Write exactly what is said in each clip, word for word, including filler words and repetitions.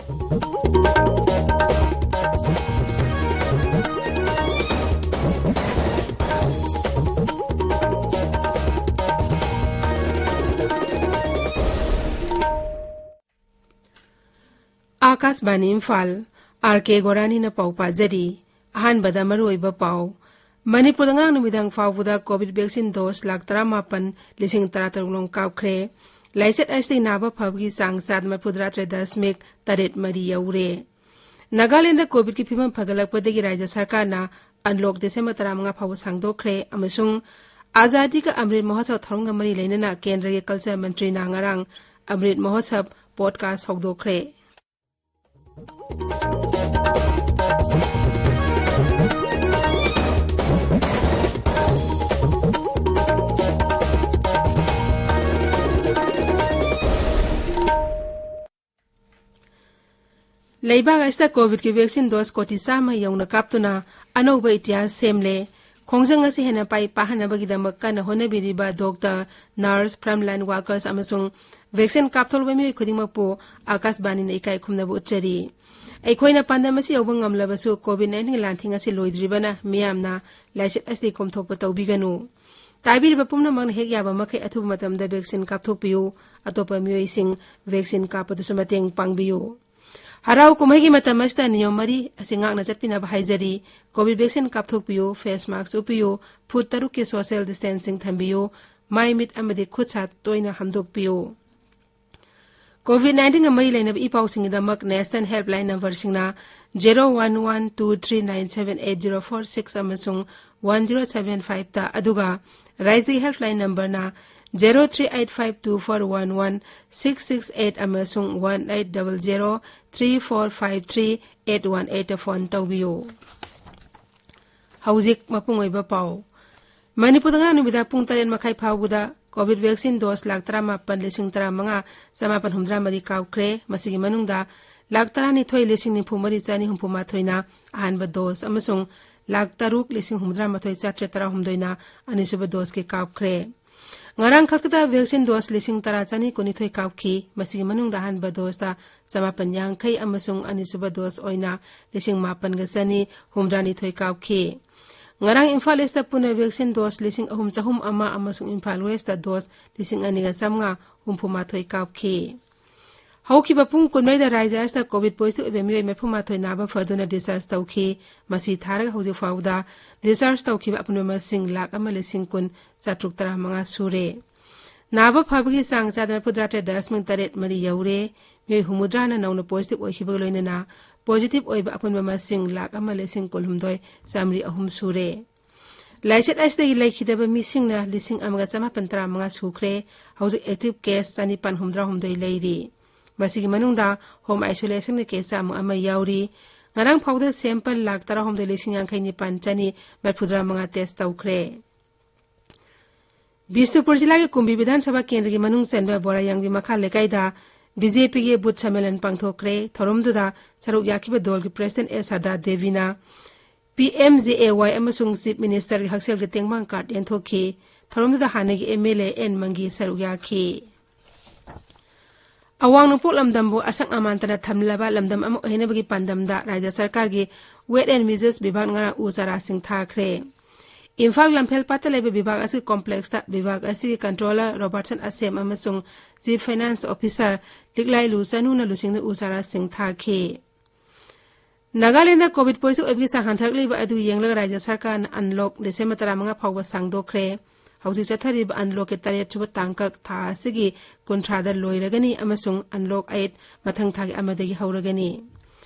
ꯑꯥꯀꯥꯁꯕꯥꯅꯤ Imphal, R ꯀꯦ ꯒꯣꯔꯥꯅꯤꯅ ꯄꯥꯎ ꯄꯥꯖꯔꯤ꯫ ꯑꯍꯥꯟꯕꯗ ꯃꯔꯨꯑꯣꯏꯕ ꯄꯥꯎ꯫ ꯃꯅꯤꯄꯨꯔꯗ ꯉꯔꯥꯡ ꯅꯨꯃꯤꯗꯥꯡ ꯐꯥꯎꯕꯗ ꯀꯣꯚꯤꯗ ꯚꯦꯛꯁꯤꯟ ꯗꯣꯁ ꯂꯥꯈ ꯇꯔꯥꯃꯥꯄꯟ ꯂꯤꯁꯤꯡ ꯇꯔꯥꯇꯔꯨꯛ ꯂꯣꯝ ꯀꯥꯞꯈ꯭ꯔꯦ꯫ ꯂꯥꯏꯆꯠ ꯑꯁꯤꯗꯒꯤ ꯅꯥꯕ ꯐꯕꯒꯤ ꯆꯥꯡ ꯆꯥꯗ ꯃꯔꯤꯐꯨꯇꯔꯥ ꯇꯔꯦꯠ ꯗꯁꯃꯤꯛ ꯇꯔꯦꯠ ꯃꯔꯤ ꯌꯧꯔꯦ꯫ ꯅꯥꯒꯥꯂꯦꯟꯗ ꯀꯣꯚꯤꯗꯀꯤ ꯐꯤꯕꯝ ꯐꯒꯠꯂꯛꯄꯗꯒꯤ ꯔꯥꯖ꯭ꯌ ꯁꯔꯀꯥꯔꯅ ꯑꯟꯂꯣꯛ ꯗꯤꯁꯦꯝꯕꯔ ꯇꯔꯥꯃꯉꯥ ꯐꯥꯎꯕ ꯁꯥꯡꯗꯣꯛꯈ꯭ꯔꯦ ꯑꯃꯁꯨꯡ ꯑꯖꯥꯗꯤ ꯀ ꯑꯃ꯭ꯔꯤꯠ ꯃꯍꯣꯠꯁꯕ ꯊꯧꯔꯝꯒ ꯃꯔꯤ ꯂꯩꯅꯅ ꯀꯦꯟꯗ꯭ꯔꯒꯤ ꯀꯜꯆꯔ ꯃꯟꯇ꯭ꯔꯤꯅ ꯉꯔꯥꯡ ꯑꯃ꯭ꯔꯤꯠ ꯃꯍꯣꯠꯁꯕ ꯄꯣꯗꯀꯥꯁ ꯍꯧꯗꯣꯛꯈ꯭ꯔꯦ꯫ ꯂꯩꯕꯥꯛ ꯑꯁꯤꯗ ꯀꯣꯚꯤꯗꯀꯤ ꯚꯦꯛꯁꯤꯟ ꯗꯣꯁ ꯀꯣꯇꯤ ꯆꯥꯝꯃ ꯌꯧꯅ ꯀꯥꯞꯇꯨꯅ ꯑꯅꯧꯕ ꯏꯇꯤꯍꯥꯁ ꯁꯦꯝꯂꯦ꯫ ꯈꯣꯡꯖꯪ ꯑꯁꯤ ꯍꯦꯟꯅ ꯄꯥꯏ ꯄꯥꯍꯟꯅꯕꯒꯤꯗꯃꯛ ꯀꯟꯅ ꯍꯣꯠꯅꯕꯤꯔꯤꯕ ꯗꯣꯛꯇꯔ, ꯅꯔꯁ, ꯐ꯭ꯔꯟꯠꯂꯥꯏꯟ ꯋꯥꯔꯀꯔꯁ ꯑꯃꯁꯨꯡ ꯚꯦꯛꯁꯤꯟ ꯀꯥꯞꯊꯣꯛꯂꯕ ꯃꯤꯑꯣꯏ ꯈꯨꯗꯤꯡꯃꯛꯄꯨ ꯑꯥꯀꯥꯁꯕꯥꯅꯤꯅ ꯏꯀꯥꯏ ꯈꯨꯝꯅꯕ ꯎꯠꯆꯔꯤ꯫ ꯑꯩꯈꯣꯏꯅ ꯄꯥꯟꯗꯝ ꯑꯁꯤ ꯌꯧꯕ ꯉꯝꯂꯕꯁꯨ ꯀꯣꯚꯤꯗ ꯅꯥꯏꯟꯇꯤꯟꯒꯤ ꯂꯥꯟꯊꯦꯡ ꯑꯁꯤ ꯂꯣꯏꯗ꯭ꯔꯤꯕꯅ ꯃꯤꯌꯥꯝꯅ ꯂꯥꯏꯆꯠ ꯑꯁꯤꯗꯒꯤ ꯀꯣꯝꯊꯣꯛꯄ ꯇꯧꯕꯤꯒꯅꯨ꯫ ꯇꯥꯕꯤꯔꯤꯕ ꯄꯨꯝꯅꯃꯛꯅ ꯍꯦꯛ ꯌꯥꯕ ꯃꯈꯩ ꯑꯊꯨꯕ ꯃꯇꯝꯗ ꯚꯦꯛꯁꯤꯟ ꯀꯥꯞꯊꯣꯛꯄꯤꯌꯨ꯫ ꯑꯇꯣꯞꯄ ꯃꯤꯑꯣꯏꯁꯤꯡ ꯚꯦꯛꯁꯤꯟ ꯀꯥꯞꯄꯗꯁꯨ ꯃꯇꯦꯡ ꯄꯥꯡꯕꯤꯌꯨ꯫ ꯍꯔꯥꯎ ꯀꯨꯝꯍꯩꯒꯤ ꯃꯇꯝ ꯑꯁꯤꯗ ꯅꯤꯌꯣꯝ ꯃꯔꯤ ꯑꯁꯤ ꯉꯥꯛꯅ ꯆꯠꯄꯤꯅꯕ ꯍꯥꯏꯖꯔꯤ꯫ ꯀꯣꯚꯤꯗ ꯚꯦꯛꯁꯤꯟ ꯀꯥꯞꯊꯣꯛꯄꯤꯌꯨ, ꯐꯦꯁ ꯃꯥꯁꯛ ꯎꯞꯄꯤꯌꯨ, ꯐꯨꯠ ꯇꯔꯨꯛꯀꯤ ꯁꯣꯁꯤꯌꯦꯜ ꯗꯤꯁꯇꯦꯟꯁꯤꯡ ꯊꯝꯕꯤꯌꯨ, ꯃꯥꯏ ꯃꯤꯠ ꯑꯃꯗꯤ ꯈꯨꯠ ꯁꯥ ꯇꯣꯏꯅ ꯍꯥꯝꯗꯣꯛꯄꯤꯌꯨ꯫ ꯀꯣꯚꯤꯗ ꯅꯥꯏꯟꯇꯤꯟꯒ ꯃꯔꯤ ꯂꯩꯅꯕ ꯏ ꯄꯥꯎꯁꯤꯡꯒꯤꯗꯃꯛ ꯅꯦꯁꯅꯦꯜ ꯍꯦꯜꯞꯂꯥꯏꯟ ꯅꯝꯕꯔꯁꯤꯡꯅ zero one one two three nine seven eight zero four six ꯑꯃꯁꯨꯡ ꯋꯥꯟ ꯖꯦꯔꯣ ꯁꯚꯦꯟ ꯐꯥꯏꯚꯇ, ꯑꯗꯨꯒ ꯔꯥꯏꯖ꯭ꯌꯒꯤ ꯍꯦꯜꯞꯂꯥꯏꯟ ꯅꯝꯕꯔꯅ zero three eight five two four one one six six eight ꯑꯃꯁꯨꯡ one eight double zero three four five three eight one ꯑꯩꯠꯇ phone ꯇꯧꯕꯤꯌꯨ꯫ ꯍꯧꯖꯤꯛ ꯃꯄꯨꯡ ꯑꯣꯏꯕ ꯄꯥꯎ꯫ ꯃꯅꯤꯄꯨꯔꯗ ꯉꯔꯥꯡ ꯅꯨꯃꯤꯗꯥꯡ ꯄꯨꯡ ꯇꯔꯦꯠ ꯃꯈꯥꯏ ꯐꯥꯎꯕꯗ ꯀꯣꯚꯤꯗ ꯚꯦꯛꯁꯤꯟ ꯗꯣꯁ ꯂꯥꯈ ꯇꯔꯥꯃꯥꯄꯟ ꯂꯤꯁꯤꯡ ꯇꯔꯥꯃꯉꯥ ꯆꯃꯥꯄꯟ ꯍꯨꯝꯗ꯭ꯔꯥ ꯃꯔꯤ ꯀꯥꯞꯈ꯭ꯔꯦ꯫ ꯃꯁꯤꯒꯤ ꯃꯅꯨꯡꯗ ꯂꯥꯈ ꯇꯔꯥꯅꯤꯊꯣꯏ ꯂꯤꯁꯤꯡ ꯅꯤꯐꯨ ꯃꯔꯤ ꯆꯅꯤ ꯍꯨꯝꯐꯨ ꯃꯥꯊꯣꯏꯅ ꯑꯍꯥꯟꯕ ꯗꯣꯁ ꯑꯃꯁꯨꯡ ꯂꯥꯈ ꯇꯔꯨꯛ ꯂꯤꯁꯤꯡ ꯍꯨꯝꯐꯨꯇꯔꯥ ꯃꯥꯊꯣꯏ ꯆꯥꯇ꯭ꯔꯦꯠ ꯇꯔꯥꯍꯨꯝꯗꯣꯏꯅ ꯑꯅꯤꯁꯨꯕ ꯗꯣꯁꯀꯤ ꯀꯥꯞꯈ꯭ꯔꯦ꯫ ꯉꯔꯥꯡ ꯈꯛꯇꯗ vaccine dose ꯂꯤꯁꯤꯡ ꯇꯔꯥ ꯆꯅꯤ ꯀꯨꯟꯅꯤꯊꯣꯏ ꯀꯥꯞꯈꯤ꯫ ꯃꯁꯤꯒꯤ ꯃꯅꯨꯡꯗ ꯑꯍꯥꯟꯕ doseꯇ ꯆꯃꯥꯄꯟ ꯌꯥꯡꯈꯩ ꯑꯃꯁꯨꯡ ꯑꯅꯤꯁꯨꯕ dose ꯑꯣꯏꯅ ꯂꯤꯁꯤꯡ ꯃꯥꯄꯟꯒ ꯆꯅꯤ ꯍꯨꯝꯐꯨꯇꯔꯥꯅꯤꯊꯣꯏ ꯀꯥꯞꯈꯤ꯫ ꯉꯔꯥꯡ ꯏꯝꯐꯥꯜ ꯏꯁꯇ ꯄꯨꯟꯅ vaccine dose ꯂꯤꯁꯤꯡ ꯑꯍꯨꯝ ꯆꯍꯨꯝ ꯑꯃ ꯑꯃꯁꯨꯡ ꯏꯝꯐꯥꯜ ꯋꯦꯁꯇ dose ꯂꯤꯁꯤꯡ ꯑꯅꯤꯒ ꯆꯥꯝꯃꯉꯥ ꯍꯨꯝꯐꯨꯃꯥꯊꯣꯏ ꯀꯥꯞꯈꯤ꯫ ꯍꯧꯈꯤꯕ ꯄꯨꯡ ꯀꯨꯟꯃꯔꯤꯗ ꯔꯥꯖ꯭ꯌ ꯑꯁꯤꯗ COVID positive ꯑꯣꯏꯕ ꯃꯤꯑꯣꯏ ꯃꯔꯤꯐꯨꯃꯥꯊꯣꯏ ꯅꯥꯕ ꯐꯗꯨꯅ discharge ꯇꯧꯈꯤ꯫ ꯃꯁꯤ ꯊꯥꯔꯒ ꯍꯧꯖꯤꯛ ꯐꯥꯎꯕꯗ discharge ꯇꯧꯈꯤꯕ ꯑꯄꯨꯟꯕ ꯃꯁꯤꯡ ꯂꯥꯈ ꯑꯃ ꯂꯤꯁꯤꯡ ꯀꯨꯟ ꯆꯥꯇ꯭ꯔꯨꯛ ꯇꯔꯥꯃꯉꯥ ꯁꯨꯔꯦ꯫ ꯅꯥꯕ ꯐꯕꯒꯤ ꯆꯥꯡ ꯆꯥꯗ ꯃꯔꯤꯐꯨꯇꯔꯥ ꯇꯔꯦꯠ ꯗꯁꯃꯤꯛ ꯇꯔꯦꯠ ꯃꯔꯤ ꯌꯧꯔꯦ꯫ ꯃꯤꯑꯣꯏ ꯍꯨꯝꯐꯨꯇꯔꯥꯅ ꯅꯧꯅ positive ꯑꯣꯏꯈꯤꯕꯒ ꯂꯣꯏꯅꯅ positive ꯑꯣꯏꯕ ꯑꯄꯨꯟꯕ ꯃꯁꯤꯡ ꯂꯥꯈ ꯑꯃ ꯂꯤꯁꯤꯡ ꯀꯨꯟꯍꯨꯝꯗꯣꯏ ꯆꯥꯃꯔꯤ ꯑꯍꯨꯝ ꯁꯨꯔꯦ꯫ ꯂꯥꯏꯆꯠ ꯑꯁꯤꯗꯒꯤ ꯂꯩꯈꯤꯗꯕ ꯃꯤꯁꯤꯡꯅ ꯂꯤꯁꯤꯡ ꯑꯃꯒ ꯆꯃꯥꯄꯟ ꯇꯔꯥꯃꯉꯥ ꯁꯨꯈ꯭ꯔꯦ꯫ ꯍꯧꯖꯤꯛ active case ꯆꯅꯤꯄꯥꯟ ꯍꯨꯝꯐꯨꯇꯔꯥꯍꯨꯝꯗꯣꯏ ꯂꯩꯔꯤ꯫ ꯃꯁꯤꯒꯤ ꯃꯅꯨꯡꯗ home isolationꯒꯤ case ꯆꯥꯝꯃ ꯑꯃ ꯌꯥꯎꯔꯤ꯫ ꯉꯔꯥꯡ ꯐꯥꯎꯕꯗ sample ꯂꯥꯈ ꯇꯔꯥꯍꯨꯝꯗꯣꯏ ꯂꯤꯁꯤꯡ ꯌꯥꯡꯈꯩ ꯅꯤꯄꯥꯟ ꯆꯅꯤ ꯃꯔꯤꯐꯨꯇꯔꯥ ꯃꯉꯥ test ꯇꯧꯈ꯭ꯔꯦ꯫ ꯕꯤꯁꯅꯨꯄꯨꯔ ꯖꯤꯂꯥꯒꯤ ꯀꯨꯝꯕꯤ ꯕꯤꯙꯥꯟ ꯁꯚꯥ ꯀꯦꯟꯗ꯭ꯔꯒꯤ ꯃꯅꯨꯡ ꯆꯟꯕ ꯕꯣꯔꯥꯌꯥꯡꯕꯤ ꯃꯈꯥ ꯂꯩꯀꯥꯏꯗ BJPꯒꯤ booth ꯁꯝꯃꯦꯂꯟ ꯄꯥꯡꯊꯣꯛꯈ꯭ꯔꯦ꯫ ꯊꯧꯔꯝꯗꯨꯗ ꯁꯔꯨꯛ ꯌꯥꯈꯤꯕ ꯗꯣꯜꯒꯤ president ꯑꯦꯁ ꯁꯔꯗꯥ ꯗꯦꯕꯤꯅ PMJAY ꯑꯃꯁꯨꯡ Chief Ministerꯒꯤ ꯍꯛꯁꯦꯜꯒꯤ ꯇꯦꯡꯕꯥꯡ card ꯌꯦꯟꯊꯣꯛꯈꯤ꯫ ꯊꯧꯔꯝꯗꯨꯗ ꯍꯥꯟꯅꯒꯤ MLA ꯑꯦꯟ ꯃꯪꯒꯤ ꯁꯔꯨꯛ ꯌꯥꯈꯤ꯫ ꯑꯋꯥꯡ ꯅꯣꯡꯄꯣꯛ ꯂꯝꯗꯝꯕꯨ ꯑꯁꯪ ꯑꯃꯥꯟꯇꯅ ꯊꯝꯂꯕ ꯂꯝꯗꯝ ꯑꯃ ꯑꯣꯏꯍꯟꯅꯕꯒꯤ ꯄꯥꯟꯗꯝꯗ ꯔꯥꯖ꯭ꯌ ꯁꯔꯀꯥꯔꯒꯤ Wet and Measures ꯕꯤꯚꯥꯒ ꯉꯔꯥꯡ ꯎ ꯆꯥꯔꯥꯁꯤꯡ ꯊꯥꯈ꯭ꯔꯦ꯫ ꯏꯝꯐꯥꯜ ꯂꯝꯐꯦꯜ ꯄꯥꯠꯇ ꯂꯩꯕ ꯕꯤꯚꯥꯒ ꯑꯁꯤꯒꯤ complexꯇ ꯕꯤꯚꯥꯒ ꯑꯁꯤꯒꯤ controller ꯔꯣꯕꯥꯔꯠꯁꯟ ꯑꯁꯦꯝ ꯑꯃꯁꯨꯡ Chief Finance Officer ꯂꯤꯛꯂꯥꯏꯂꯨ ꯆꯅꯨꯅ ꯂꯨꯆꯤꯡꯗꯨꯅ ꯎ ꯆꯥꯔꯥꯁꯤꯡ ꯊꯥꯈꯤ꯫ ꯅꯥꯒꯥꯂꯦꯟꯗ COVID positive ꯑꯣꯏꯕꯒꯤ ꯆꯥꯡ ꯍꯟꯊꯔꯛꯂꯤꯕ ꯑꯗꯨ ꯌꯦꯡꯂꯒ ꯔꯥꯖ꯭ꯌ ꯁꯔꯀꯥꯔꯅ unlock December ꯇꯔꯥꯃꯉꯥ ꯐꯥꯎꯕ ꯁꯥꯡꯗꯣꯛꯈ꯭ꯔꯦ꯫ ꯍꯧꯖꯤꯛ ꯆꯠꯊꯔꯤꯕ unlockꯀꯤ ꯇꯔꯦꯠ ꯁꯨꯕ ꯇꯥꯡꯀꯛ ꯊꯥ ꯑꯁꯤꯒꯤ ꯀꯨꯟꯊ꯭ꯔꯥꯗ ꯂꯣꯏꯔꯒꯅꯤ ꯑꯃꯁꯨꯡ unlock eight ꯃꯊꯪ ꯊꯥꯒꯤ ꯑꯃꯗꯒꯤ ꯍꯧꯔꯒꯅꯤ꯫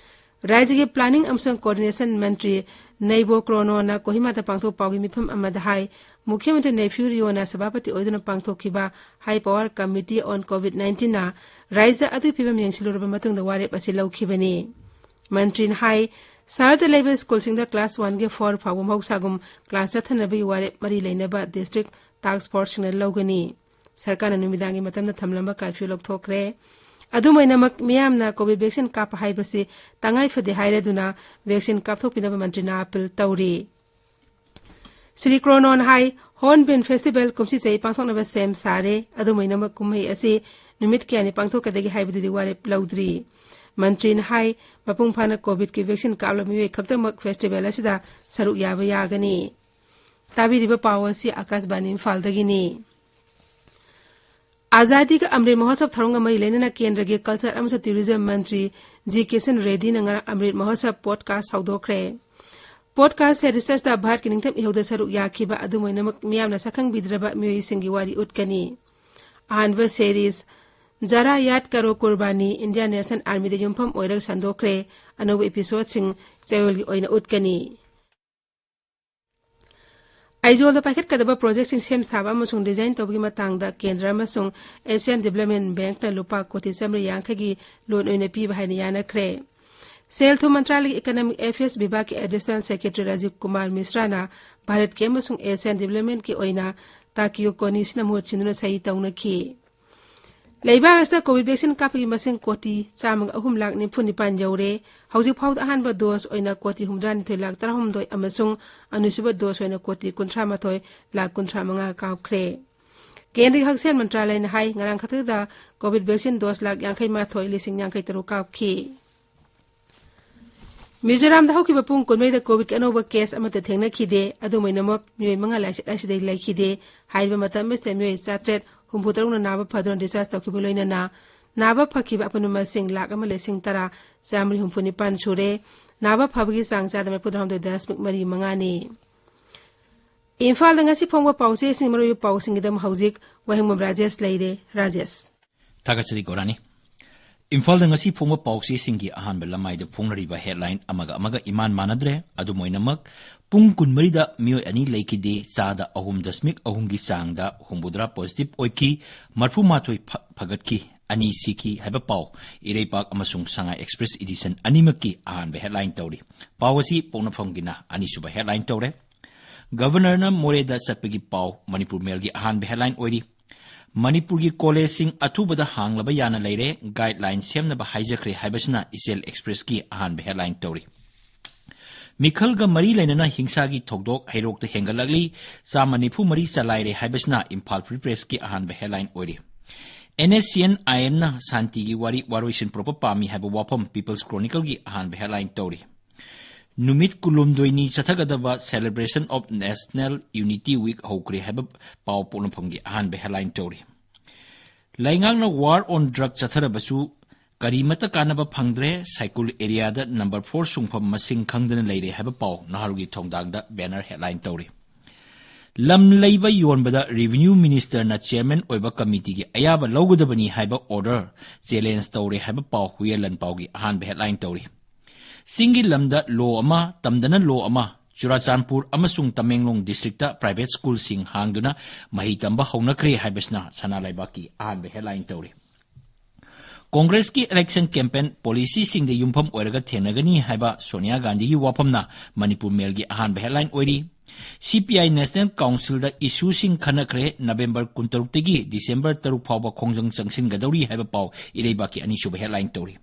ꯔꯥꯖ꯭ꯌꯒꯤ planning ꯑꯃꯁꯨꯡ coordination ꯃꯟꯇ꯭ꯔꯤ ꯅꯩꯕꯣ ꯀ꯭ꯔꯣꯅꯣꯅ ꯀꯣꯍꯤꯃꯥꯗ ꯄꯥꯡꯊꯣꯛꯄ ꯄꯥꯎꯒꯤ ꯃꯤꯐꯝ ꯑꯃꯗ ꯍꯥꯏ, ꯃꯨꯈ꯭ꯌ ꯃꯟꯇ꯭ꯔꯤ ꯅꯩꯐꯤꯌꯨ ꯔꯤꯑꯣꯅ ꯁꯚꯥꯄꯇꯤ ꯑꯣꯏꯗꯨꯅ ꯄꯥꯡꯊꯣꯛꯈꯤꯕ High Power Committee on COVID nineteenꯅ ꯔꯥꯖ꯭ꯌ ꯑꯗꯨꯒꯤ ꯐꯤꯕꯝ ꯌꯦꯡꯁꯤꯜꯂꯨꯔꯕ ꯃꯇꯨꯡꯗ ꯋꯥꯔꯦꯞ ꯑꯁꯤ ꯂꯧꯈꯤꯕꯅꯤ꯫ ꯃꯟꯇ꯭ꯔꯤꯅ ꯍꯥꯏ, ꯁꯍꯔꯗ ꯂꯩꯕ ꯁ꯭ꯀꯨꯜꯁꯤꯡꯗ class oneꯒꯤ four ꯐꯥꯎꯕ ꯃꯍꯧꯁꯥꯒꯨꯝ class ꯆꯠꯊꯅꯕꯒꯤ ꯋꯥꯔꯦꯞ ꯃꯔꯤ ꯂꯩꯅꯕ district task forceꯁꯤꯡꯅ ꯂꯧꯒꯅꯤ꯫ ꯁꯔꯀꯥꯔꯅ ꯅꯨꯃꯤꯗꯥꯡꯒꯤ ꯃꯇꯝꯗ ꯊꯝꯂꯝꯕ curfew ꯂꯧꯊꯣꯛꯈ꯭ꯔꯦ꯫ ꯑꯗꯨꯝ ꯑꯣꯏꯅꯃꯛ, ꯃꯤꯌꯥꯝꯅ COVID vaccine ꯀꯥꯞꯄ ꯍꯥꯏꯕꯁꯤ ꯇꯉꯥꯏ ꯐꯗꯦ ꯍꯥꯏꯔꯗꯨꯅ vaccine ꯀꯥꯞꯊꯣꯛꯄꯤꯅꯕ ꯃꯟꯇ꯭ꯔꯤꯅ appeal ꯇꯧꯔꯤ꯫ ꯁ꯭ꯔꯤ ꯀ꯭ꯔꯣꯅꯣꯅ ꯍꯥꯏ, Hornbill Festival ꯀꯨꯝꯁꯤ ꯆꯍꯤ ꯄꯥꯡꯊꯣꯛꯅꯕ ꯁꯦꯝ ꯁꯥꯔꯦ꯫ ꯑꯗꯨꯝ ꯑꯣꯏꯅꯃꯛ ꯀꯨꯝꯍꯩ ꯑꯁꯤ ꯅꯨꯃꯤꯠ ꯀꯌꯥꯅꯤ ꯄꯥꯡꯊꯣꯛꯀꯗꯒꯦ ꯍꯥꯏꯕꯗꯨꯗꯤ ꯋꯥꯔꯦꯞ ꯂꯧꯗ꯭ꯔꯤ꯫ ꯃꯟꯇ꯭ꯔꯤꯅ ꯍꯥꯏ, ꯃꯄꯨꯡ ꯐꯥꯅ ꯀꯣꯚꯤꯗꯀꯤ ꯚꯦꯛꯁꯤꯟ ꯀꯥꯞꯂꯕ ꯃꯤꯑꯣꯏ ꯈꯛꯇꯃꯛ ꯐꯦꯁꯇꯤꯚꯦꯜ ꯑꯁꯤꯗ ꯁꯔꯨꯛ ꯌꯥꯕ ꯌꯥꯒꯅꯤ꯫ ꯇꯥꯕꯤꯔꯤꯕ ꯄꯥꯎ ꯑꯁꯤ ꯑꯥꯀꯥꯁꯕꯥꯅꯤ ꯏꯝꯐꯥꯜꯗꯒꯤꯅꯤ꯫ ꯑꯖꯥꯗꯤ ꯀ ꯑꯃ꯭ꯔꯤꯠ ꯃꯍꯣꯠꯁꯕ ꯊꯧꯔꯝꯒ ꯃꯔꯤ ꯂꯩꯅꯅ ꯀꯦꯟꯗ꯭ꯔꯒꯤ ꯀꯜꯆꯔ ꯑꯃꯁꯨꯡ ꯇꯨꯔꯤꯖꯝ ꯃꯟꯇ꯭ꯔꯤ ꯖꯤ ꯀꯤꯁꯟ ꯔꯦꯗꯗꯤꯅ ꯉꯔꯥꯡ ꯑꯃ꯭ꯔꯤꯠ ꯃꯍꯣꯠꯁꯕ ꯄꯣꯗꯀꯥꯁ ꯍꯧꯗꯣꯛꯈ꯭ꯔꯦ꯫ ꯄꯣꯗꯀꯥꯁ ꯁꯦꯔꯤꯁ ꯑꯁꯤꯗ ꯚꯥꯔꯠꯀꯤ ꯅꯤꯡꯇꯝ ꯏꯍꯧꯗ ꯁꯔꯨꯛ ꯌꯥꯈꯤꯕ ꯑꯗꯨꯝ ꯑꯣꯏꯅꯃꯛ ꯃꯤꯌꯥꯝꯅ ꯁꯛꯈꯪꯕꯤꯗ꯭ꯔꯕ ꯃꯤꯑꯣꯏꯁꯤꯡꯒꯤ ꯋꯥꯔꯤ ꯎꯠꯀꯅꯤ꯫ ꯑꯍꯥꯟꯕ ꯁꯦꯔꯤꯁ ꯖꯔꯥ ꯌꯥꯗ ꯀꯔꯣ ꯀꯨꯔꯕꯥꯅꯤ ꯏꯟꯗꯤꯌꯥꯟ ꯅꯦꯁꯅꯦꯜ ꯑꯥꯔꯃꯤꯗ ꯌꯨꯝꯐꯝ ꯑꯣꯏꯔꯒ ꯁꯟꯗꯣꯛꯈ꯭ꯔꯦ꯫ ꯑꯅꯧꯕ ꯏꯄꯤꯁꯣꯗꯁꯤꯡ ꯆꯌꯣꯜꯒꯤ ꯑꯣꯏꯅ ꯎꯠꯀꯅꯤ꯫ ꯑꯥꯏꯖꯣꯜꯗ ꯄꯥꯏꯈꯠꯀꯗꯕ ꯄ꯭ꯔꯣꯖꯦꯛꯁꯤꯡ ꯁꯦꯝ ꯁꯥꯕ ꯑꯃꯁꯨꯡ ꯗꯤꯖꯥꯏꯟ ꯇꯧꯕꯒꯤ ꯃꯇꯥꯡꯗ ꯀꯦꯟꯗ꯭ꯔ ꯑꯃꯁꯨꯡ ꯑꯦꯁꯤꯌꯥꯟ ꯗꯤꯕꯦꯂꯞꯃꯦꯟ ꯕꯦꯡꯛꯅ ꯂꯨꯄꯥ ꯀꯣꯇꯤ ꯆꯥꯃꯔꯤ ꯌꯥꯡꯈꯩꯒꯤ ꯂꯣꯟ ꯑꯣꯏꯅ ꯄꯤꯕ ꯍꯥꯏꯅ ꯌꯥꯅꯈ꯭ꯔꯦ꯫ ꯁꯦꯜ ꯊꯨꯝ ꯃꯟꯇ꯭ꯔꯥꯂꯌꯒꯤ ꯏꯀꯅꯣꯃꯤꯛ affairs ꯕꯤꯚꯥꯒꯀꯤ additional secretary Rajiv Kumar ꯃꯤꯁ꯭ꯔꯥꯅ ꯚꯥꯔꯠꯀꯤ ꯑꯃꯁꯨꯡ ꯑꯦꯁꯤꯌꯥꯟ ꯗꯤꯕꯦꯂꯞꯃꯦꯟꯠꯀꯤ ꯑꯣꯏꯅ ꯇꯥꯀꯤꯌꯣ ꯀꯣꯅꯤꯁꯤꯅ ꯃꯍꯨꯠ ꯁꯤꯟꯗꯨꯅ ꯁꯍꯤ ꯇꯧꯅꯈꯤ꯫ ꯂꯩꯕꯥꯛ ꯑꯁꯤꯗ ꯀꯣꯚꯤꯗ ꯚꯦꯛꯁꯤꯟ ꯀꯥꯞꯄꯒꯤ ꯃꯁꯤꯡ ꯀꯣꯇꯤ ꯆꯥꯝꯃꯒ ꯑꯍꯨꯝ ꯂꯥꯈ ꯅꯤꯐꯨ ꯅꯤꯄꯥꯟ ꯌꯧꯔꯦ꯫ ꯍꯧꯖꯤꯛ ꯐꯥꯎꯗ ꯑꯍꯥꯟꯕ ꯗꯣꯁ ꯑꯣꯏꯅ ꯀꯣꯇꯤ ꯍꯨꯝꯐꯨꯇꯔꯥꯅꯤꯊꯣꯏ ꯂꯥꯈ ꯇꯔꯥꯍꯨꯝꯗꯣꯏ ꯑꯃꯁꯨꯡ ꯑꯅꯤꯁꯨꯕ ꯗꯣꯁ ꯑꯣꯏꯅ ꯀꯣꯇꯤ ꯀꯨꯟꯊ꯭ꯔꯥ ꯃꯥꯊꯣꯏ ꯂꯥꯈ ꯀꯨꯟꯊ꯭ꯔꯥ ꯃꯉꯥ ꯀꯥꯞꯈ꯭ꯔꯦ꯫ ꯀꯦꯟꯗ꯭ꯔꯒꯤ ꯍꯛꯁꯦꯜ ꯃꯟꯇ꯭ꯔꯥꯂꯌꯅ ꯍꯥꯏ, ꯉꯔꯥꯡ ꯈꯛꯇꯗ ꯀꯣꯚꯤꯗ ꯚꯦꯛꯁꯤꯟ ꯗꯣꯁ ꯂꯥꯈ ꯌꯥꯡꯈꯩ ꯃꯥꯊꯣꯏ ꯂꯤꯁꯤꯡ ꯌꯥꯡꯈꯩ ꯇꯔꯨꯛ ꯀꯥꯞꯈꯤ꯫ ꯃꯤꯖꯣꯔꯥꯝꯗ ꯍꯧꯈꯤꯕ ꯄꯨꯡ ꯀꯨꯟꯃꯔꯤꯗ ꯀꯣꯚꯤꯗꯀꯤ ꯑꯅꯧꯕ ꯀꯦꯁ ꯑꯃꯠꯇ ꯊꯦꯡꯅꯈꯤꯗꯦ꯫ ꯑꯗꯨꯝ ꯑꯣꯏꯅꯃꯛ, ꯃꯤꯑꯣꯏ ꯃꯉꯥ ꯂꯥꯏꯆꯠ ꯑꯁꯤꯗꯒꯤ ꯂꯩꯈꯤꯗꯦ꯫ ꯍꯥꯏꯔꯤꯕ ꯃꯇꯝ ꯑꯁꯤꯗ ꯃꯤꯑꯣꯏ ꯆꯥꯇ꯭ꯔꯦꯠ ꯍꯨꯝꯐꯨ ꯇꯔꯨꯛꯅ ꯅꯥꯕ ꯐꯗꯨꯅ ꯗꯤꯁꯆꯥꯔꯖ ꯇꯧꯈꯤꯕ ꯂꯣꯏꯅꯅ ꯅꯥꯕ ꯐꯈꯤꯕ ꯑꯄꯨꯟꯕ ꯃꯁꯤꯡ ꯂꯥꯈ ꯑꯃ ꯂꯤꯁꯤꯡ ꯇꯔꯥ ꯆꯥꯃꯔꯤ ꯍꯨꯝꯐꯨ ꯅꯤꯄꯥꯟ ꯁꯨꯔꯦ꯫ ꯅꯥꯕ ꯐꯕꯒꯤ ꯆꯥꯡ ꯆꯥꯗ ꯃꯔꯤꯐꯨ ꯇꯔꯥꯍꯨꯝꯗꯣꯏ ꯗꯁꯃꯤꯛ ꯃꯔꯤ ꯃꯉꯥꯅꯤ꯫ ꯏꯝꯐꯥꯜꯗ ꯉꯁꯤ ꯐꯣꯡꯕ ꯄꯥꯎꯆꯦꯁꯤꯡ ꯃꯔꯨꯑꯣꯏꯕ ꯄꯥꯎꯁꯤꯡꯒꯤꯗꯃꯛ ꯍꯧꯖꯤꯛ ꯋꯥꯍꯦꯡꯕꯝ ꯔꯥꯖꯦꯁ ꯂꯩꯔꯦ꯫ ꯔꯥꯖꯦꯁ꯫ ꯊꯥꯒꯠꯆꯔꯤ ꯒꯣꯔꯥꯅꯤ꯫ ꯏꯝꯐꯥꯜꯗ ꯉꯁꯤ ꯐꯣꯡꯕ ꯄꯥꯎꯆꯦꯁꯤꯡꯒꯤ ꯑꯍꯥꯟꯕ ꯂꯃꯥꯏꯗ ꯐꯣꯡꯅꯔꯤꯕ ꯍꯦꯗꯂꯥꯏꯟ ꯑꯃꯒ ꯑꯃꯒ ꯏꯃꯥꯟ ꯃꯥꯟꯅꯗ꯭ꯔꯦ꯫ ꯑꯗꯨꯝ ꯑꯣꯏꯅꯃꯛ, ꯄꯨꯡ ꯀꯨꯟꯃꯔꯤꯗ ꯃꯤꯑꯣꯏ ꯑꯅꯤ ꯂꯩꯈꯤꯗꯦ, ꯆꯥꯗ ꯑꯍꯨꯝ ꯗꯁꯃꯤꯛ ꯑꯍꯨꯝꯒꯤ ꯆꯥꯡꯗ ꯍꯨꯝꯐꯨꯇꯔꯥ ꯄꯣꯖꯤꯇꯤꯚ ꯑꯣꯏꯈꯤ, ꯃꯔꯤꯐꯨꯃꯥꯊꯣꯏ ꯐ-, ꯐꯒꯠꯈꯤ, ꯑꯅꯤ ꯁꯤꯈꯤ ꯍꯥꯏꯕ ꯄꯥꯎ ꯏꯔꯩꯄꯥꯛ ꯑꯃꯁꯨꯡ ꯁꯉꯥꯏ ꯑꯦꯛꯁꯄ꯭ꯔꯦꯁ ꯏꯗꯤꯁꯟ ꯑꯅꯤꯃꯛꯀꯤ ꯑꯍꯥꯟꯕ ꯍꯦꯗꯂꯥꯏꯟ ꯇꯧꯔꯤ꯫ ꯄꯥꯎ ꯑꯁꯤ ꯄꯣꯛꯅꯐꯝꯒꯤꯅ ꯑꯅꯤꯁꯨꯕ ꯍꯦꯗꯂꯥꯏꯟ ꯇꯧꯔꯦ꯫ ꯒꯚꯔꯅꯔꯅ ꯃꯣꯔꯦꯗ ꯆꯠꯄꯒꯤ ꯄꯥꯎ ꯃꯅꯤꯄꯨꯔ ꯃꯦꯜꯒꯤ ꯑꯍꯥꯟꯕ ꯍꯦꯗꯂꯥꯏꯟ ꯑꯣꯏꯔꯤ꯫ ꯃꯅꯤꯄꯨꯔꯒꯤ ꯀꯣꯂꯦꯖꯁꯤꯡ ꯑꯊꯨꯕꯗ ꯍꯥꯡꯂꯕ ꯌꯥꯅ ꯂꯩꯔꯦ, ꯒꯥꯏꯗꯂꯥꯏꯟ ꯁꯦꯝꯅꯕ ꯍꯥꯏꯖꯈ꯭ꯔꯦ ꯍꯥꯏꯕꯁꯤꯅ ꯏꯆꯦꯜ ꯑꯦꯛꯁꯄ꯭ꯔꯦꯁꯀꯤ ꯑꯍꯥꯟꯕ ꯍꯦꯗꯂꯥꯏꯟ ꯇꯧꯔꯤ꯫ ꯃꯤꯈꯜꯒ ꯃꯔꯤ ꯂꯩꯅꯅ ꯍꯤꯡꯁꯥꯒꯤ ꯊꯧꯗꯣꯛ ꯍꯩꯔꯣꯛꯇ ꯍꯦꯟꯒꯠꯂꯛꯂꯤ, ꯆꯥꯝꯃ ꯅꯤꯐꯨ ꯃꯔꯤ ꯆꯂꯥꯏꯔꯦ ꯍꯥꯏꯕꯁꯤꯅ ꯏꯝꯐꯥꯜ ꯐ꯭ꯔꯤ ꯄ꯭ꯔꯦꯁꯀꯤ ꯑꯍꯥꯟꯕ ꯍꯦꯗꯂꯥꯏꯟ ꯑꯣꯏꯔꯤ꯫ ꯑꯦꯟ ꯑꯦꯁ ꯁꯤ ꯑꯦꯟ ꯑꯥꯏ ꯑꯦꯝꯅ ꯁꯥꯟꯇꯤꯒꯤ ꯋꯥꯔꯤ ꯋꯥꯔꯣꯏꯁꯤꯟ ꯄꯨꯔꯛꯄ ꯄꯥꯝꯃꯤ ꯍꯥꯏꯕ ꯋꯥꯐꯝ ꯄꯤꯄꯜꯁ ꯀ꯭ꯔꯣꯅꯤꯀꯜꯒꯤ ꯑꯍꯥꯟꯕ ꯍꯦꯗꯂꯥꯏꯟ ꯇꯧꯔꯤ꯫ ꯅꯨꯃꯤꯠ ꯀꯨꯟꯍꯨꯝꯗꯣꯏꯅꯤ ꯆꯠꯊꯒꯗꯕ Celebration of National Unity Week ꯍꯧꯈ꯭ꯔꯦ ꯍꯥꯏꯕ ꯄꯥꯎ ꯄꯣꯛꯅꯐꯝꯒꯤ ꯑꯍꯥꯟꯕ ꯍꯦꯗꯂꯥꯏꯟ ꯇꯧꯔꯤ꯫ ꯂꯩꯉꯥꯛꯅ war on drug ꯆꯠꯊꯔꯕꯁꯨ ꯀꯔꯤꯃꯠꯇ ꯀꯥꯟꯅꯕ ꯐꯪꯗ꯭ꯔꯦ, ꯁꯥꯏꯀꯨꯜ ꯑꯦꯔꯤꯌꯥꯗ ꯅꯝꯕꯔ ꯐꯣꯔ ꯁꯨꯡꯐꯝ ꯃꯁꯤꯡ ꯈꯪꯗꯅ ꯂꯩꯔꯦ ꯍꯥꯏꯕ ꯄꯥꯎ ꯅꯍꯥꯔꯨꯒꯤ ꯊꯧꯗꯥꯡꯗ ꯕꯦꯅꯔ ꯍꯦꯗꯂꯥꯏꯟ ꯇꯧꯔꯤ꯫ ꯂꯝ ꯂꯩꯕ ꯌꯣꯟꯕꯗ ꯔꯦꯚꯤꯅ꯭ꯌꯨ ꯃꯤꯅꯤꯁꯇꯔꯅ ꯆꯤꯌꯔꯃꯦꯟ ꯑꯣꯏꯕ ꯀꯃꯤꯇꯤꯒꯤ ꯑꯌꯥꯕ ꯂꯧꯒꯗꯕꯅꯤ ꯍꯥꯏꯕ ꯑꯣꯔꯗꯔ ꯆꯦꯂꯦꯟꯖ ꯇꯧꯔꯦ ꯍꯥꯏꯕ ꯄꯥꯎ ꯍꯨꯏꯌꯦꯟ ꯂꯥꯟꯄꯥꯎꯒꯤ ꯑꯍꯥꯟꯕ ꯍꯦꯗꯂꯥꯏꯟ ꯇꯧꯔꯤ꯫ ꯆꯤꯡꯒꯤ ꯂꯝꯗ ꯂꯣ ꯑꯃ, ꯇꯝꯗꯅ ꯂꯣ ꯑꯃ, ꯆꯨꯔꯥꯆꯥꯟꯄꯨꯔ ꯑꯃꯁꯨꯡ ꯇꯃꯦꯡꯂꯣꯡ ꯗꯤꯁꯇ꯭ꯔꯤꯛꯇ ꯄ꯭ꯔꯥꯏꯚꯦꯠ ꯁ꯭ꯀꯨꯜꯁꯤꯡ ꯍꯥꯡꯗꯨꯅ ꯃꯍꯩ ꯇꯝꯕ ꯍꯧꯅꯈ꯭ꯔꯦ ꯍꯥꯏꯕꯁꯤꯅ ꯁꯅꯥ ꯂꯩꯕꯥꯛꯀꯤ ꯑꯍꯥꯟꯕ ꯍꯦꯗꯂꯥꯏꯟ ꯇꯧꯔꯤ꯫ ꯀꯣꯡꯒ꯭ꯔꯦꯁꯀꯤ ꯏꯂꯦꯛꯁꯟ ꯀꯦꯝꯄꯦꯟ ꯄꯣꯂꯤꯁꯤꯁꯤꯡꯗ ꯌꯨꯝꯐꯝ ꯑꯣꯏꯔꯒ ꯊꯦꯡꯅꯒꯅꯤ ꯍꯥꯏꯕ ꯁꯣꯅꯤꯌꯥ ꯒꯥꯟꯙꯤꯒꯤ ꯋꯥꯐꯝꯅ ꯃꯅꯤꯄꯨꯔ ꯃꯦꯜꯒꯤ ꯑꯍꯥꯟꯕ ꯍꯦꯗꯂꯥꯏꯟ ꯑꯣꯏꯔꯤ꯫ ꯁꯤ ꯄꯤ ꯑꯥꯏ ꯅꯦꯁꯅꯦꯜ ꯀꯥꯎꯟꯁꯤꯜꯗ ꯏꯁꯨꯁꯤꯡ ꯈꯟꯅꯈ꯭ꯔꯦ, ꯅꯕꯦꯝꯕꯔ ꯀꯨꯟꯇꯔꯨꯛꯇꯒꯤ ꯗꯤꯁꯦꯝꯕꯔ ꯇꯔꯨꯛ ꯐꯥꯎꯕ ꯈꯣꯡꯖꯪ ꯆꯪꯁꯤꯟꯒꯗꯧꯔꯤ ꯍꯥꯏꯕ ꯄꯥꯎ ꯏꯔꯩꯕꯥꯛꯀꯤ ꯑꯅꯤꯁꯨꯕ ꯍꯦꯗꯂꯥꯏꯟ ꯇꯧꯔꯤ꯫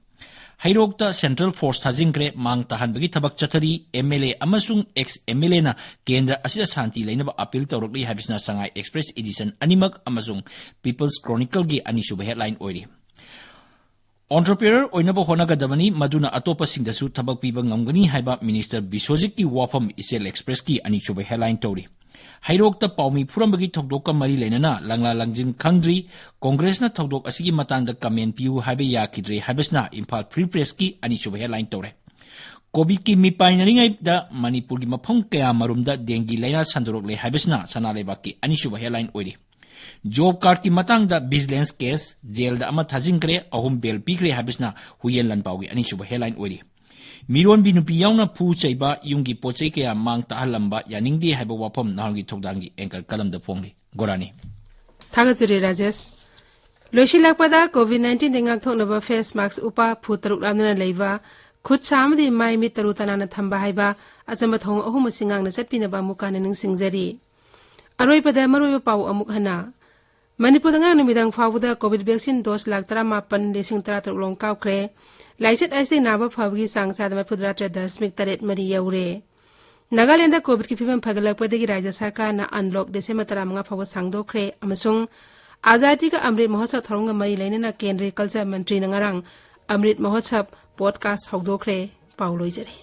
ꯍꯩꯔꯣꯛꯇ ꯁꯦꯟꯇ꯭ꯔꯦꯜ ꯐꯣꯔꯁ ꯊꯥꯖꯤꯟꯈ꯭ꯔꯦ, ꯃꯥꯡ ꯇꯥꯍꯟꯕꯒꯤ ꯊꯕꯛ ꯆꯠꯊꯔꯤ, ꯑꯦꯝ ꯑꯦꯜ ꯑꯦ ꯑꯃꯁꯨꯡ ꯑꯦꯛꯁ ꯑꯦꯝ ꯑꯦꯜ ꯑꯦꯅ ꯀꯦꯟꯗ꯭ꯔ ꯑꯁꯤꯗ ꯁꯥꯟꯇꯤ ꯂꯩꯅꯕ ꯑꯄꯤꯜ ꯇꯧꯔꯛꯂꯤ ꯍꯥꯏꯕꯁꯤꯅ ꯁꯉꯥꯏ ꯑꯦꯛꯁꯄ꯭ꯔꯦꯁ ꯏꯗꯤꯁꯟ ꯑꯅꯤꯃꯛ ꯑꯃꯁꯨꯡ ꯄꯤꯄꯜꯁ ꯀ꯭ꯔꯣꯅꯤꯀꯜꯒꯤ ꯑꯅꯤꯁꯨꯕ ꯍꯦꯗꯂꯥꯏꯟ ꯑꯣꯏꯔꯤ꯫ ꯑꯣꯟꯇꯔꯄ꯭ꯔꯤꯅꯔ ꯑꯣꯏꯅꯕ ꯍꯣꯠꯅꯒꯗꯕꯅꯤ, ꯃꯗꯨꯅ ꯑꯇꯣꯞꯄꯁꯤꯡꯗꯁꯨ ꯊꯕꯛ ꯄꯤꯕ ꯉꯝꯒꯅꯤ ꯍꯥꯏꯕ ꯃꯤꯅꯤꯁꯇꯔ ꯕꯤꯁ꯭ꯋꯖꯤꯠꯀꯤ ꯋꯥꯐꯝ ꯏꯆꯦꯜ ꯑꯦꯛꯁꯄ꯭ꯔꯦꯁꯀꯤ ꯑꯅꯤꯁꯨꯕ ꯍꯦꯗꯂꯥꯏꯟ ꯇꯧꯔꯤ꯫ ꯍꯩꯔꯣꯛꯇ ꯄꯥꯎꯃꯤ ꯐꯨꯔꯝꯕꯒꯤ ꯊꯧꯗꯣꯛꯀ ꯃꯔꯤ ꯂꯩꯅꯅ ꯂꯪꯂꯥ ꯂꯪꯖꯤꯟ ꯈꯪꯗ꯭ꯔꯤ, ꯀꯣꯡꯒ꯭ꯔꯦꯁꯅ ꯊꯧꯗꯣꯛ ꯑꯁꯤꯒꯤ ꯃꯇꯥꯡꯗ ꯀꯃꯦꯟ ꯄꯤꯌꯨ ꯍꯥꯏꯕ ꯌꯥꯈꯤꯗ꯭ꯔꯦ ꯍꯥꯏꯕꯁꯤꯅ ꯏꯝꯐꯥꯜ ꯐ꯭ꯔꯤ ꯄ꯭ꯔꯦꯁꯀꯤ ꯑꯅꯤꯁꯨꯕ ꯍꯦꯗꯂꯥꯏꯟ ꯇꯧꯔꯦ꯫ ꯀꯣꯚꯤꯗꯀꯤ ꯃꯤꯄꯥꯏꯅꯔꯤꯉꯩꯗ ꯃꯅꯤꯄꯨꯔꯒꯤ ꯃꯐꯝ ꯀꯌꯥ ꯃꯔꯨꯝꯗ ꯗꯦꯡꯒꯤ ꯂꯥꯏꯅꯥ ꯁꯟꯗꯣꯔꯛꯂꯦ ꯍꯥꯏꯕꯁꯤꯅ ꯁꯅꯥ ꯂꯩꯕꯥꯛꯀꯤ ꯑꯅꯤꯁꯨꯕ ꯍꯦꯗꯂꯥꯏꯟ ꯑꯣꯏꯔꯤ꯫ ꯖꯣꯕ ꯀꯥꯔꯗꯀꯤ ꯃꯇꯥꯡꯗ ꯚꯤꯖꯤꯂꯦꯟꯁ ꯀꯦꯁ, ꯖꯦꯜꯗ ꯑꯃ ꯊꯥꯖꯤꯟꯈ꯭ꯔꯦ, ꯑꯍꯨꯝ ꯕꯦꯜ ꯄꯤꯈ꯭ꯔꯦ ꯍꯥꯏꯕꯁꯤꯅ ꯍꯨꯏꯌꯦꯟ ꯂꯥꯟꯄꯥꯎꯒꯤ ꯑꯅꯤꯁꯨꯕ ꯍꯦꯗꯂꯥꯏꯟ ꯑꯣꯏꯔꯤ꯫ ꯃꯤꯔꯣꯟꯕꯤ ꯅꯨꯄꯤ ꯌꯥꯎꯅ ꯐꯨ ꯆꯩꯕ, ꯌꯨꯝꯒꯤ ꯄꯣꯠ ꯆꯩ ꯀꯌꯥ ꯃꯥꯡ ꯇꯥꯍꯜꯂꯝꯕ ꯌꯥꯅꯤꯡꯗꯦ ꯍꯥꯏꯕ ꯋꯥꯐꯝ ꯅꯍꯥꯔꯣꯜꯒꯤ ꯊꯧꯗꯥꯡꯒꯤ ꯑꯦꯡꯀꯔ ꯀꯂꯝꯗ ꯐꯣꯡꯂꯤ꯫ ꯒꯣꯔꯥꯅꯤ꯫ ꯊꯥꯒꯠꯆꯔꯤ ꯔꯥꯖꯦꯁ꯫ ꯂꯣꯏꯁꯤꯜꯂꯛꯄꯗ COVID nineteen ꯗꯒꯤ ꯉꯥꯛꯊꯣꯛꯅꯕ ꯐꯦꯁ ꯃꯥꯛꯁ ꯎꯞꯄ, ꯐꯨꯠ ꯇꯔꯨꯛ ꯂꯥꯞꯅꯅ ꯂꯩꯕ, ꯈꯨꯠ ꯁꯥ ꯑꯃꯗꯤ ꯃꯥꯏ ꯃꯤꯠ ꯇꯔꯨ ꯇꯅꯥꯟꯅ ꯊꯝꯕ ꯍꯥꯏꯕ ꯑꯆꯝꯕ ꯊꯧꯑꯣꯡ ꯑꯍꯨꯝ ꯑꯁꯤ ꯉꯥꯛꯅ ꯆꯠꯄꯤꯅꯕ ꯑꯃꯨꯛ ꯍꯟꯅ ꯅꯤꯡꯁꯤꯡꯖꯔꯤ꯫ ꯑꯔꯣꯏꯕꯗ ꯃꯔꯨꯑꯣꯏꯕ ꯄꯥꯎ ꯑꯃꯨꯛ ꯍꯟꯅ꯫ ꯃꯅꯤꯄꯨꯔꯗ ꯉꯔꯥꯡ ꯅꯨꯃꯤꯗꯥꯡ ꯐꯥꯎꯕꯗ COVID vaccine dose ꯂꯥꯈ ꯇꯔꯥꯃꯥꯄꯟ ꯂꯤꯁꯤꯡ ꯇꯔꯥꯇꯔꯨꯛ ꯂꯣꯝ ꯀꯥꯞꯈ꯭ꯔꯦ꯫ ꯂꯥꯏꯆꯠ ꯑꯁꯤꯗꯒꯤ ꯅꯥꯕ ꯐꯕꯒꯤ ꯆꯥꯡ ꯆꯥꯗ ꯃꯔꯤꯐꯨꯇꯔꯥ ꯇꯔꯦꯠ ꯗꯁꯃꯤꯛ ꯇꯔꯦꯠ ꯃꯔꯤ ꯌꯧꯔꯦ꯫ ꯅꯥꯒꯥꯂꯦꯟꯗ COVIDꯀꯤ ꯐꯤꯕꯝ ꯐꯒꯠꯂꯛꯄꯗꯒꯤ ꯔꯥꯖ꯭ꯌ ꯁꯔꯀꯥꯔꯅ unlock December ꯇꯔꯥꯃꯉꯥ ꯐꯥꯎꯕ ꯁꯥꯡꯗꯣꯛꯈ꯭ꯔꯦ ꯑꯃꯁꯨꯡ ꯑꯖꯥꯗꯤ ꯀꯥ ꯑꯃ꯭ꯔꯤꯠ ꯃꯍꯣꯠꯁꯕ ꯊꯧꯔꯝꯒ ꯃꯔꯤ ꯂꯩꯅꯅ ꯀꯦꯟꯗ꯭ꯔꯒꯤ culture ꯃꯟꯇ꯭ꯔꯤꯅ ꯉꯔꯥꯡ ꯑꯃ꯭ꯔꯤꯠ ꯃꯍꯣꯠꯁꯕ podcast ꯍꯧꯗꯣꯛꯈ꯭ꯔꯦ꯫ ꯄꯥꯎ ꯂꯣꯏꯖꯔꯦ꯫